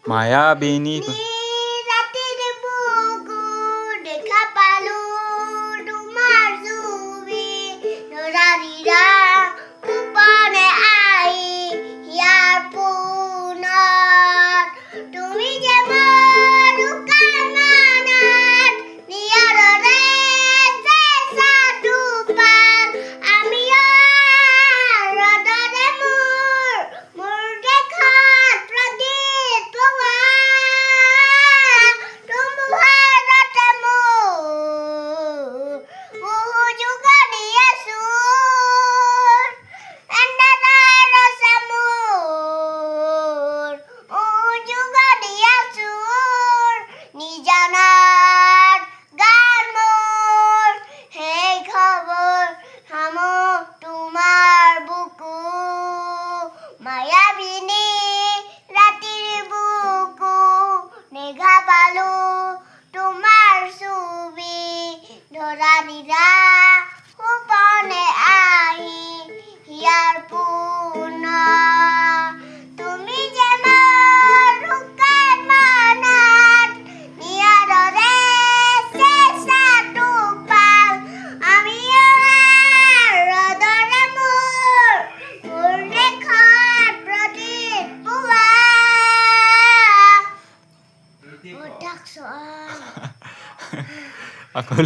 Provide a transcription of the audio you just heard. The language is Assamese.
মায়াবিনী। ৰাতিৰ বুকু দেখা পালো তোমাৰ ছবি, ধৰা দিলা গোপনে আহি হিয়াৰ পোনত। তুমি যে মোৰ শুকান মনত নিয়ৰৰে চেঁচা টোপাল, আমি ৰ'দৰে মোৰ মোৰ দেশত প্ৰদীপ পোৱা, ধুমুহাৰতে মোৰ বহু যোগনীয়া সুৰ, এন্ধাৰৰ মোৰ যোগনীয়া সুৰ, নিজানত গান মোৰ সেই খবৰ হামো তোমাৰ বুকু। মায়াবিনী ৰাতিৰ বুকু দেখা পালো তোমাৰ ছবি, ধৰা দিলা গোপনে আহি হিয়াৰ পোনত। তুমি যে মোৰ শুকান মনত নিয়ৰৰে চেঁচা টোপাল, আমি ৰ'দৰে মোৰ মোৰ দেশত প্ৰদীপ পোৱা। এতিয়া ক। Oh, আকৌ।